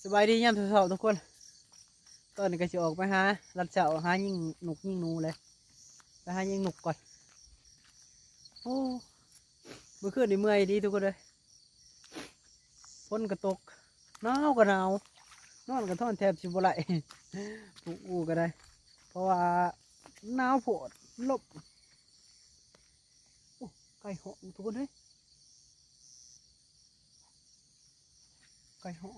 ສະບາຍດີຍາມເຊົ້າໆ ທຸກຄົນ. ຕອນນີ້ກໍຊິອອກໄປຫາລັດເຊົ້າ ຫາຍິງນົກຍິງໜູເລີຍ. ໄປຫາຍິງນົກກ່ອນ. ໂອ້ ມື້ຄືນນີ້ເມື່ອຍດີທຸກຄົນເອີຍ. ຝົນກໍຕົກ ໜາວກໍໜາວ ນອນກໍນອນແທບຊິບໍ່ໄດ້ ປຸກອູກໍໄດ້ ເພາະວ່າໜາວໂພດ ລົມ. ໂອ້ ໄກ່ຮ້ອງທຸກຄົນເອີຍ ໄກ່ຮ້ອງ.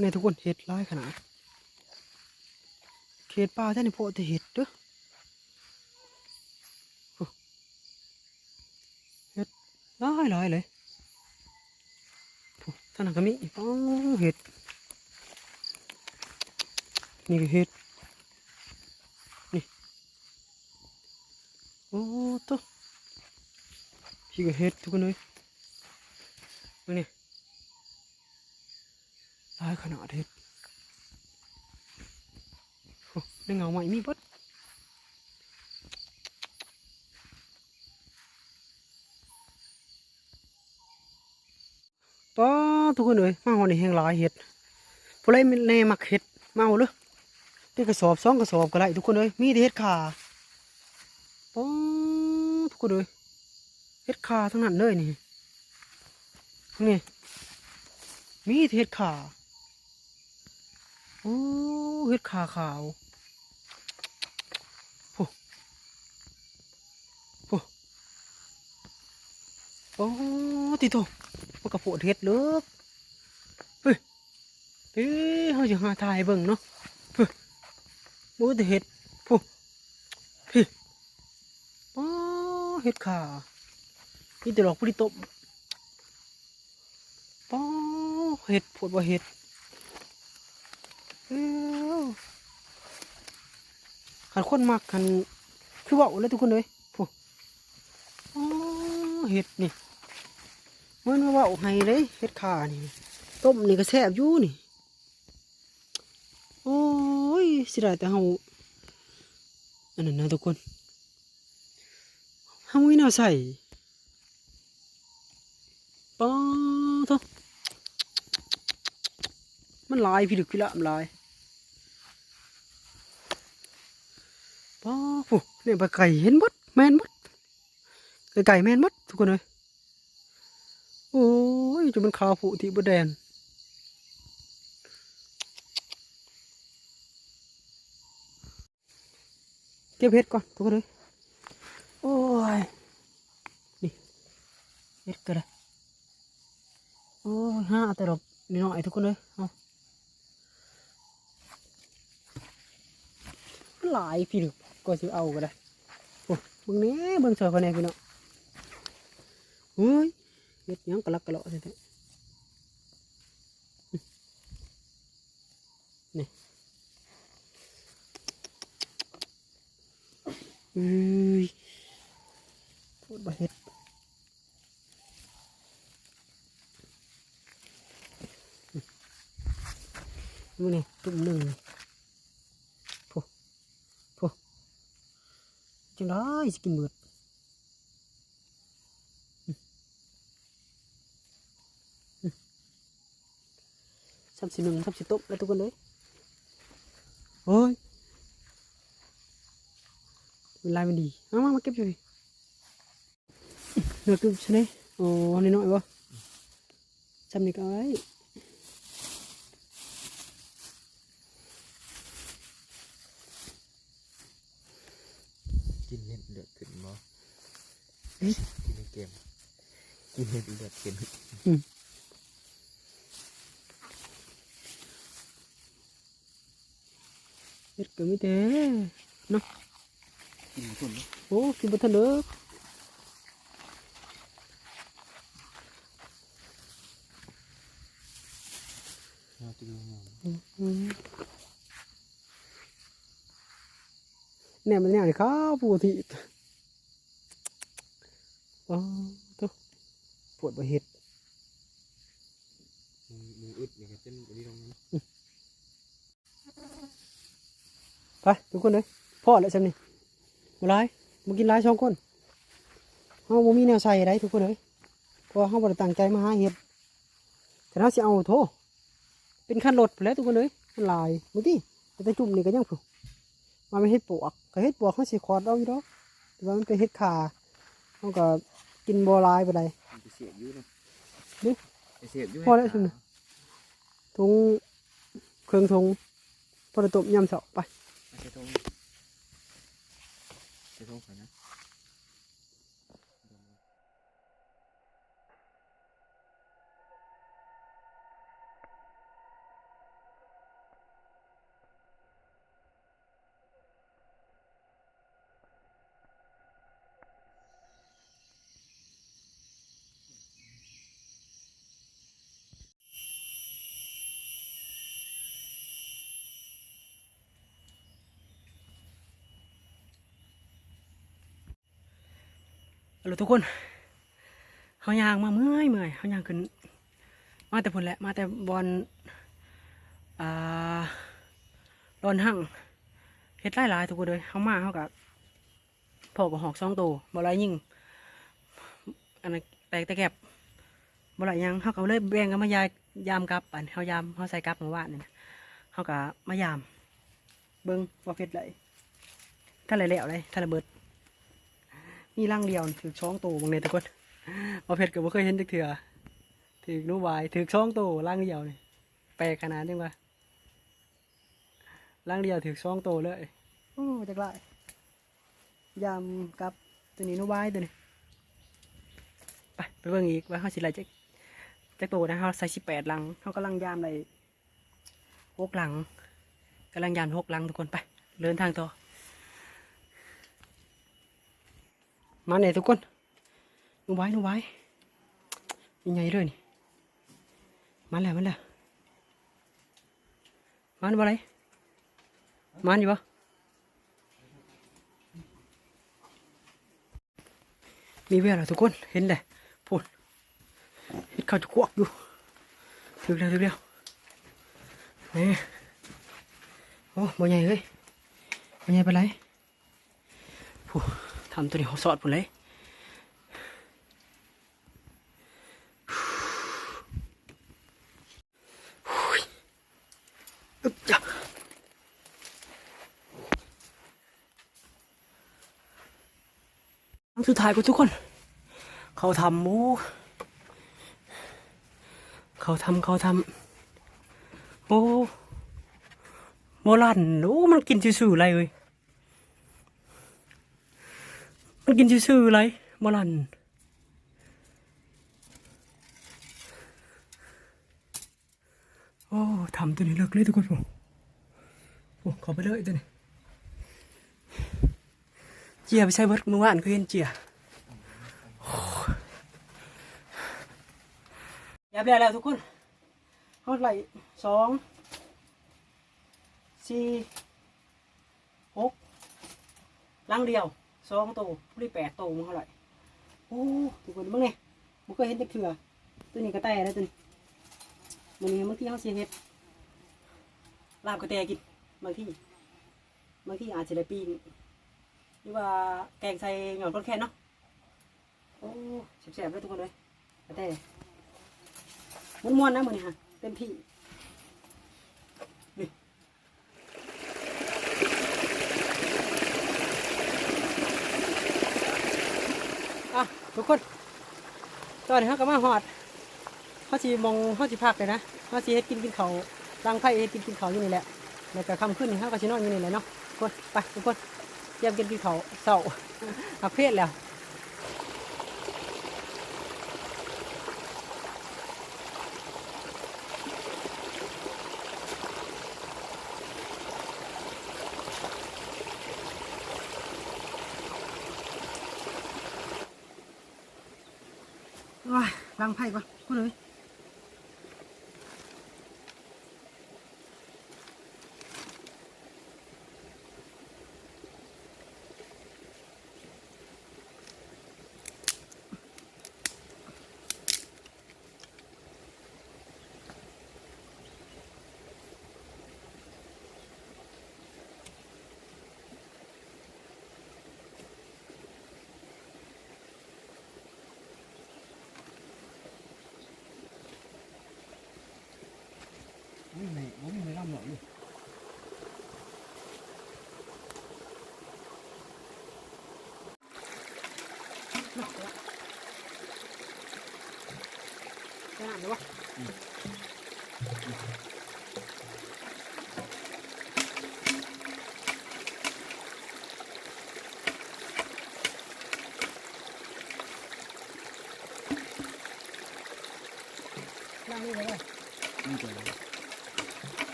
ແນ່ທຸກຄົນ ເຫັດຫຼາຍຂະໜາດ ເຂດປ່າແຖວນີ້ເພາະແຕ່ເຫັດເດີ້. ເຫັດຫຼາຍໆເລີຍ ທາງນັ້ນກໍມີ. ອໍ ເຫັດ ນີ້ກໍເຫັດ ນີ້. ໂອ້ໂຕ ພີ່ກໍເຫັດທຸກຄົນເອີຍ ເບິ່ງນີ້ ຫຼາຍຂະໜາດເຫັດ. ໂອ້ ໃນເຫງົ້າໄມ້ມີເບິດ. ປ້າ ທຸກຄົນເອີຍ ມາຮອດນີ້ແຮ່ງຫຼາຍເຫັດ. ຜູ້ໃດແນ່ມັກເຫັດ ມາເອົາເດີ້ ຕິດກະສອບສອງກະສອບກໍໄດ້ ທຸກຄົນເອີຍ ມີແຕ່ເຫັດຂ່າ. ປ້າ ທຸກຄົນເອີຍ ເຫັດຂ່າທັງນັ້ນເລີຍນີ້ ນີ້ ມີແຕ່ເຫັດຂ່າ. ໂອ້ ເຫັດຂ່າຂາວ ໂອ້ ໂອ້ ໂອ້ ຕິໂທ້ ມັນກະໂພດເຫັດເລີກ ເຮີ້ຍ ເອີ ເຮົາຊິຫາຖ່າຍໃຫ້ເບິ່ງເນາະ ເຮີ້ຍ ບໍ່ແຕ່ເຫັດ ໂອ້ ພີ້ ປ້າ ເຫັດຂ່າ ມີແຕ່ດອກຜູ້ດີຕົ້ມ. ປ້າ ເຫັດ ໂພດວ່າເຫັດ ເອີ ຄັນຄົນມັກຫັ້ນຄືເວົ້າແຫຼະທຸກຄົນເອີຍ ໂອ້ ອໍ ເຫັດນີ້ ແມ່ນວ່າເວົ້າໃຫ້ເດ້ ເຫັດຂ່ານີ້ ຕົ້ມນີ້ກໍແຊບຢູ່ນີ້. ໂອ້ຍ ເສຍດາຍແຕ່ເຮົາ ອັນນັ້ນນະທຸກຄົນ ເຮົາບໍ່ມີແນວໃສ່ ປາໂທ້ ມັນຫຼາຍ ພິລຶກພິລາມຫຼາຍ ປາໂທ້ ນີ້ໄປໄກເຫັນໝົດ ແມ່ນໝົດ ໄກໆແມ່ນໝົດທຸກຄົນເອີຍ ໂອ້ຍ ຈົນມັນຂາວໂພດທີ່ບໍ່ແດນ ເກັບເຫັດກ່ອນທຸກຄົນເອີຍ ໂອ້ຍ ນີ້ ເຫັດກໍໄດ້ ໂອ້ຍ ຫາແຕ່ດອກນ້ອຍໆ ທຸກຄົນເອີຍ ເອົາ ຫຼາຍພີ້ ກວ່າຊິເອົາກໍໄດ້ ໂອ້ ເບິ່ງແດ່ ເບິ່ງຊ່ອຍຂ້ອຍແດ່ພີ່ນ້ອງ ເຮີ້ຍ ເຫັດຫຍັງກະລັກກະເລາະແທ້ໆ ນີ້ ເອີຍ ໂພດວ່າເຫັດ ມື້ນີ້ຕຸ່ມໜຶ່ງ ໂອ້ ໂອ້ ຈັ່ງໃດຊິກິນເບິດ ຊ້ຳຊິໜຶ່ງ ຊ້ຳຊິຕົ້ມແລ້ວທຸກຄົນເອີຍ ໂອ້ຍ ເວລາມັນດີ ມາ ມາ ມາເກັບຢູ່ພີ້. ເນາະ ຕຶກຊະເນ ໂອ້ ນ້ອຍໆ ບໍ່ ຊ່ຳນີ້ກໍເອົາໄວ້ ກິນເຮັດເລືອດຂຶ້ນບໍ່ ກິນໃນເກມ ກິນເຮັດເລືອດຂຶ້ນ ອືມ. ເຮັດກໍມີແຕ່ເນາະ ກິນບໍ່ທັນເດີ ໂອ້ ກິນບໍ່ທັນເດີ ອືມ ແນວມັນແນວນີ້ຂາວປູທີ່ ໂອ້ ໂທ້ ປວດບໍ່ເຮັດ ໝູ ໝູອຶດນີ້ກໍເປັນອັນນີ້ລອງ ໄປທຸກຄົນເອີຍ ພໍແລ້ວຊ່ຳນີ້ ບໍ່ຫຼາຍ ບໍ່ກິນຫຼາຍ ສອງຄົນ ເຮົາບໍ່ມີແນວໃສ່ໃດທຸກຄົນເອີຍ ເພາະວ່າເຮົາບໍ່ໄດ້ຕັ້ງໃຈມາຫາເຫັດ ຄັນເຮົາຊິເອົາ ໂທ້ ເປັນຄັນລົດພຸ້ນແຫຼະທຸກຄົນເອີຍ ມັນຫຼາຍ ບາງທີແຕ່ຈຸ່ມນີ້ກໍຍັງພຸ້ນ ວ່າແມ່ນເຫັດປວກ ກໍເຫັດປວກເຮົາຊິຂອດເອົາຢູ່ດອກ ແຕ່ວ່າມັນເປັນເຫັດຂ່າ ເຮົາກໍກິນບໍ່ຫຼາຍປານໃດ ມັນໄປເສບຢູ່ເນາະ ເດ້ ໄປເສບຢູ່ ພໍແລ້ວ ເຫັດຂ່າ ທຸງ ເຄິ່ງຖົງ ພໍໄດ້ຕົ້ມຍາມເຊົ້າ ໄປ ເອົາໃສ່ຖົງ ໃສ່ຖົງຂ້ອຍນະ. ເອົາລະທຸກຄົນ ເຮົາຍ່າງມາເມື່ອຍໆ ເຮົາຍ່າງຂຶ້ນ ມາແຕ່ພຸ້ນແຫຼະ ມາແຕ່ບ່ອນ ອ່າ ດອນຮັງ ເຫັດຫຼາຍໆ ທຸກຄົນເອີຍ ເຮົາມາເຮົາກະ ພໍ້ກະຮອກສອງໂຕ ບໍ່ຫຼາຍຍິງ ອັນນັ້ນແຕກແຕ່ແກັບ ບໍ່ຫຼາຍຫຍັງ ເຮົາກໍເລີຍແບ່ງກັນມາຢາ ຢາມກັບ ອັນເຮົາຢາມ ເຮົາໃສ່ກັບມື້ວານນີ້ນະ ເຮົາກໍມາຢາມເບິ່ງວ່າເຮັດໄດ້ ທັນໄດ້ແລ້ວເດ້ ທັນໄດ້ເບິດ ມີລັງດຽວຖືກສອງໂຕ ເບິ່ງແດ່ທຸກຄົນ ບໍ່ເພັດກໍບໍ່ເຄີຍເຫັນຈັກເທື່ອ ຖືກໜູວາຍຖືກສອງໂຕ ລັງດຽວນີ້ ແປກຂະໜາດ ຈັ່ງວ່າ ລັງດຽວຖືກສອງໂຕເລີຍ ໂອ້ ຈັກຫຼາຍ ຢາມກັບໂຕນີ້ ໜູວາຍໂຕນີ້ ໄປ ໄປເບິ່ງອີກວ່າເຮົາຊິໄດ້ຈັກ ຈັກໂຕນະ ເຮົາໃສ່ສິບແປດລັງ ເຮົາກຳລັງຢາມໄດ້ຫົກລັງ ກຳລັງຢາມຫົກລັງທຸກຄົນ ໄປ ເດີນທາງຕໍ່ ມາແດ່ທຸກຄົນ ໜູວາຍ ໜູວາຍ ໃຫຍ່ໆເລີຍນີ້ ມາແລ້ວ ມາແລ້ວ ມາບໍ່ໄດ້ ມາຢູ່ບໍ່ ມີແວວແລ້ວທຸກຄົນ ເຫັນແລ້ວ ພຸ້ນ ເຫັດຂາວຈະກວກຢູ່ ຖືກແລ້ວ ຖືກແລ້ວ ນີ້ ໂອ້ ບໍ່ໃຫຍ່ເລີຍ ບໍ່ໃຫຍ່ປານໃດ ຜູ້ ຖ້ຳໂຕນີ້ເຮົາຊອດພຸ້ນເລີຍ ອຶບ ຈ້ະ ຄັ້ງສຸດທ້າຍກ່ອນທຸກຄົນ ເຂົ້າຖ້ຳ ໂອ້ ເຂົ້າຖ້ຳ ເຂົ້າຖ້ຳ ໂອ້ ບໍ່ລັ່ນ ໂອ້ ມັນກິນຊື່ໆໄລເວີຍ ມັນກິນຊື່ໆໄລ ບໍ່ລັ່ນ ໂອ້ ຖ້ຳໂຕນີ້ເລິກເລີຍທຸກຄົນ ໂອ້ ໂອ້ ເຂົ້າໄປເລີຍໂຕນີ້ ເຈຍໄປໃສເບິດ ມື້ວານຄືເຫັນເຈຍ ໂອ້ ຢາມແລ້ວແລ້ວທຸກຄົນ ເຮົາໄດ້ສອງ ສີ່ ຫົກ ຫຼັງດຽວ ສອງໂຕ ພໍດີແປດໂຕ ມື້ເຮົາໄດ້ ໂອ້ ທຸກຄົນເບິ່ງນີ້ ບໍ່ເຄີຍເຫັນຈັກເທື່ອ ໂຕນີ້ກະແຕ່ແລ້ວໂຕນີ້ ມື້ນີ້ບາງທີເຮົາຊິເຮັດ ລາບກະແຕກິນ ບາງທີ ບາງທີອາດຊິໄດ້ປີ້ງ ຫຼືວ່າແກງໃສ່ຍອດຄອນແຄນເນາະ. ໂອ້ ແຊບໆເດີທຸກຄົນເອີຍ ກະແຕ ມ່ວນໆນະມື້ນີ້ຫັ້ນ ເຕັມທີ່ ນີ້. ອ່ະ ທຸກຄົນ ຕອນນີ້ເຮົາກະມາຮອດ ເຮົາຊິ ໝ່ອງເຮົາຊິພັກເລີຍນະ ເຮົາຊິເຮັດກິນ ກິນເຂົ້າ ດັງໄຟເຮັດກິນ ກິນເຂົ້າຢູ່ນີ້ແຫຼະ ແລ້ວກະຄ່ຳຄືນນີ້ເຮົາກະຊິນອນຢູ່ນີ້ແຫຼະເນາະ. ທຸກຄົນ ໄປ ທຸກຄົນ ຕຽມກິນ ກິນເຂົ້າເຊົ້າ ພັກເພລແລ້ວ. ໂອ້ຍ ດັງໄຟກ່ອນ ພຸ້ນເອີຍ.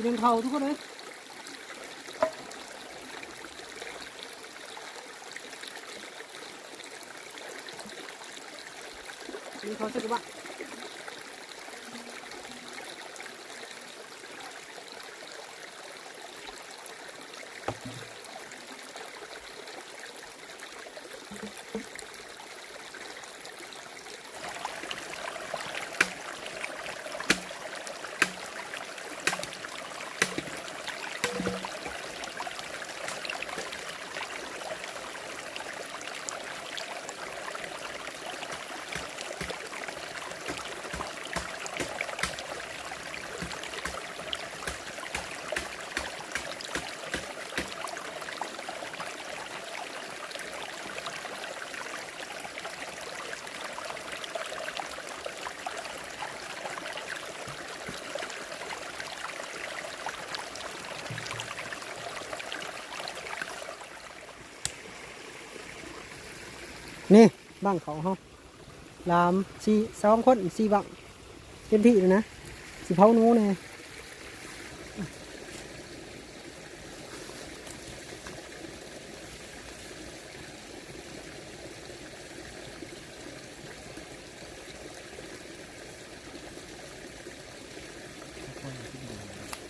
ກິນເຂົ້າທຸກຄົນເອີຍ ກິນເຂົ້າເສັດກະບະ. ນີ້ບັ້ງເຂົ້າເຮົາ ສາມ ສີ່ ສອງຄົນ ສີ່ບັ້ງ ເຕັມທີ່ແລ້ວນະ ຊິເຜົາໜູແດ່.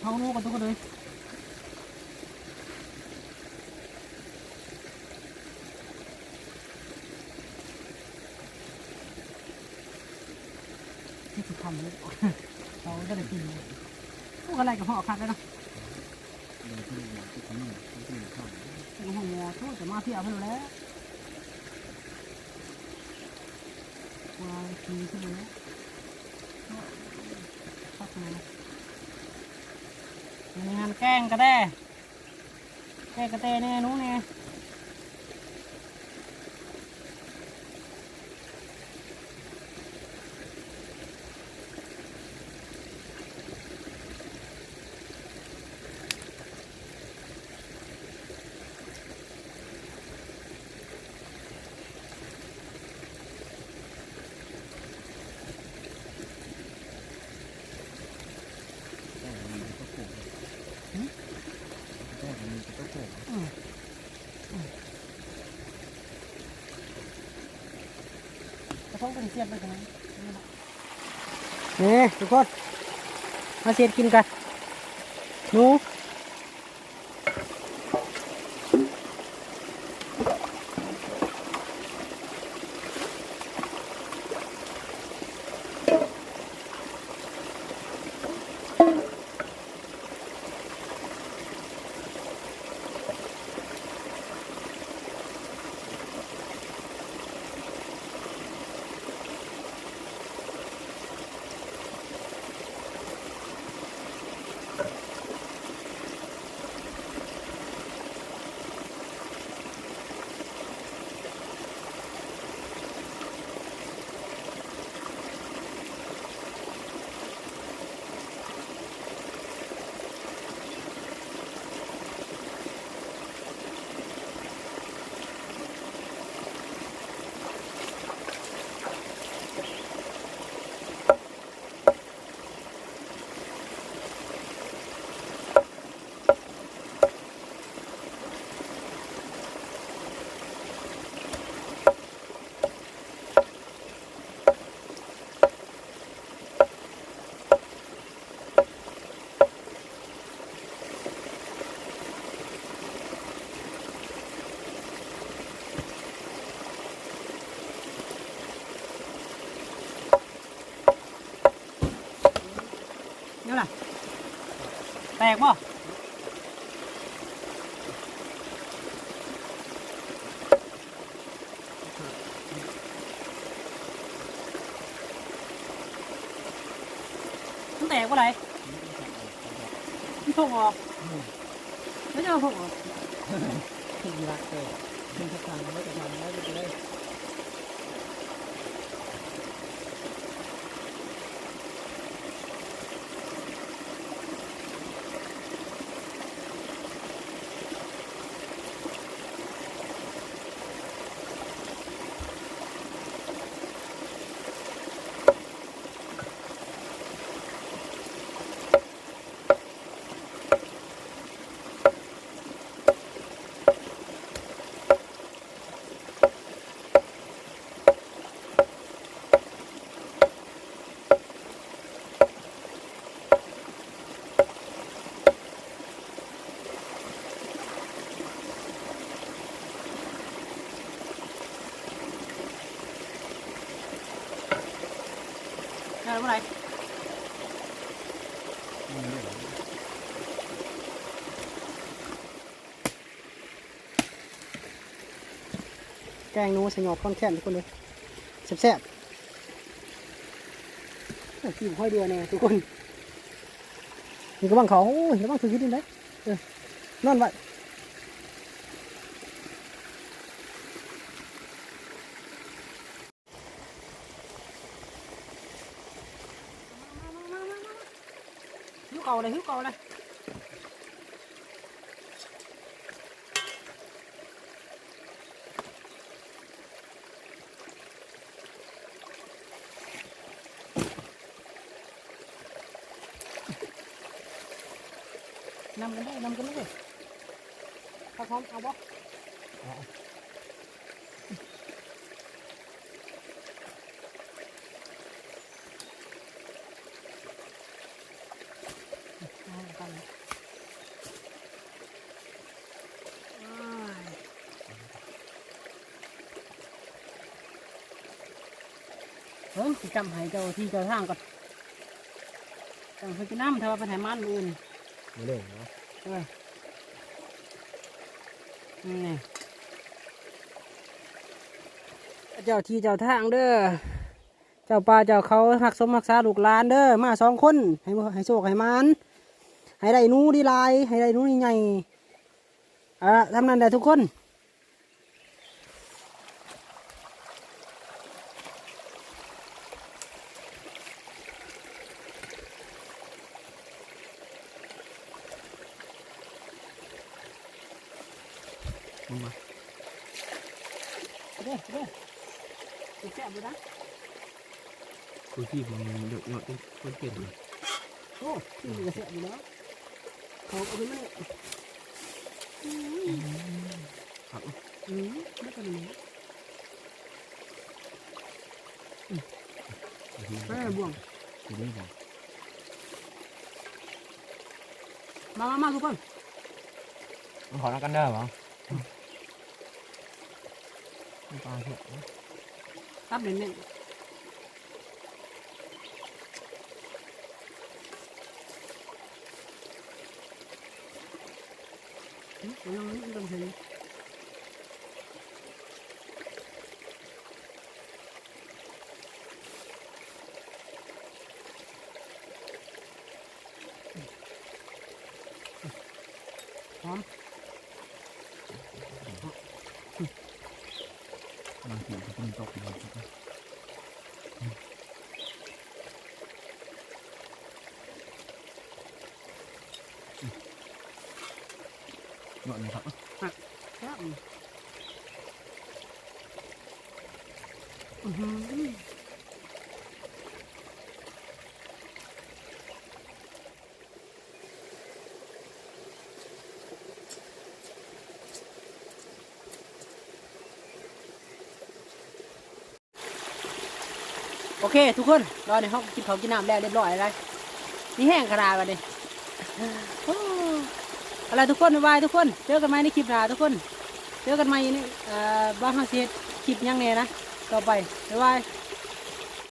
ເຜົາໜູກ່ອນທຸກຄົນເອີຍ ຊິຊິຄ່ຳແລ້ວ ເຂົາຈະໄດ້ກິນ ໂອ້ ກະໄລ່ກະເພາະຄັກແລ້ວເນາະ. ໂອ້ໂຫ ໂຕຈະມາພຽວພຸ້ນແຫຼະ ວ່າກິນຂຶ້ນແລ້ວ ຄັກແນ່ ອັນນີ້ຫັ້ນແກງກະແຕ ແກງກະແຕແນ່ ໜູແນ່. ອືມ ອືມ ກະທົງເປັນສຽບໄປກະນັ້ນ ນີ້ທຸກຄົນ ມາຊິເຮັດກິນກັນ ໜູ. ໂ ນັ້ນນະ ແຕກບໍ່? ມັນແຕກບໍ່ໄດ໋? ມັນພົກອອກ. ອືມ ແລ້ວຈະເອົາພົກອອກ ທີ່ລັກເດີ ເປັນທາງໄວ້ ທາງໄວ້ໄດ້. ໄດ້ບໍ່ໄດ້? ແກງໜູໃສ່ຍອດຄອນແຄນ ທຸກຄົນເອີຍ ແຊບໆ. ໂອ້ຍ ກິນຫອຍເດືອແນ່ ທຸກຄົນ. ນີ້ກຳລັງເຂົ້າ. ໂອ້ຍ ລະວັງຖືກຫີນເດ້. ເອີ ນອນໄວ້. ຫິວເຂົ້າແລ້ວ ຫິວເຂົ້າແລ້ວ. ນຳກັນເດີ ນຳກັນເດີ. ຜັກຫອມເອົາບໍ່? ເອົາ. ໂອ້ຍ ເບິ່ງ ຊິຈຳໃຫ້ເຈົ້າທີ່ເຈົ້າທາງກ່ອນ. ຈັ່ງເພິ່ນຊິນຳ ຖ້າວ່າເພິ່ນໃຫ້ມາມື້ອື່ນ. ມື້ເລີຍເນາະ. ເອີ ນີ້ ເຈົ້າທີ່ເຈົ້າທາງເດີ ເຈົ້າປ່າເຈົ້າເຂົາ ຮັກສົມຮັກສາລູກຫຼານເດີ. ມາສອງຄົນ ໃຫ້ ໃຫ້ໂຊກໃຫ້ໝານ ໃຫ້ໄດ້ໜູຫຼາຍໆ ໃຫ້ໄດ້ໜູໃຫຍ່ໆ. ເອົາລະ ສ່ຳນັ້ນແຫຼະທຸກຄົນ. ເບິ່ງມາ ເດ້ ເດ້ ຊິແຊບຢູ່ນະ. ໂອ້ຍ ທີ່ມັນເຍາະໆ ຕ້ອງເປັນ ໂອ້ ທີ່ມັນກະແຊບຢູ່ແລ້ວ. ເຂົາເອົາຂຶ້ນມານີ້. ອືມ ຄັກເນາະ. ອືມ ມັນກະດີ. ອືມ ມາບ່ວງ ກິນບໍ່? ມາ ມາ ມາ ທຸກຄົນ ມາຂໍນຳກັນເດີ. ປາແຊບ ຕັບເນັ້ນໆ. ອືມ ລອງເບິ່ງເຫັນ. ຫອມ ບາງທີກໍເປັນຕົກ. ຍອດນີ້ຄັກ ຄັກ ແຊບ. ອື ອື. ໂອເຄທຸກຄົນ ຕອນນີ້ເຮົາກິນເຂົ້າກິນນ້ຳແລ້ວຮຽບຮ້ອຍແລ້ວ ມີແຮງຂະໜາດບາດນີ້. ໂອ້ ເອົາລະທຸກຄົນ ບາຍບາຍທຸກຄົນ ເຈີກັນໃໝ່ໃນຄລິບໜ້າທຸກຄົນ ເຈີກັນໃໝ່ໃນ ເອີ ວ່າເຮົາຊິເຮັດຄລິບຫຍັງແດ່ນະ ຕໍ່ໄປ ບາຍບາຍ.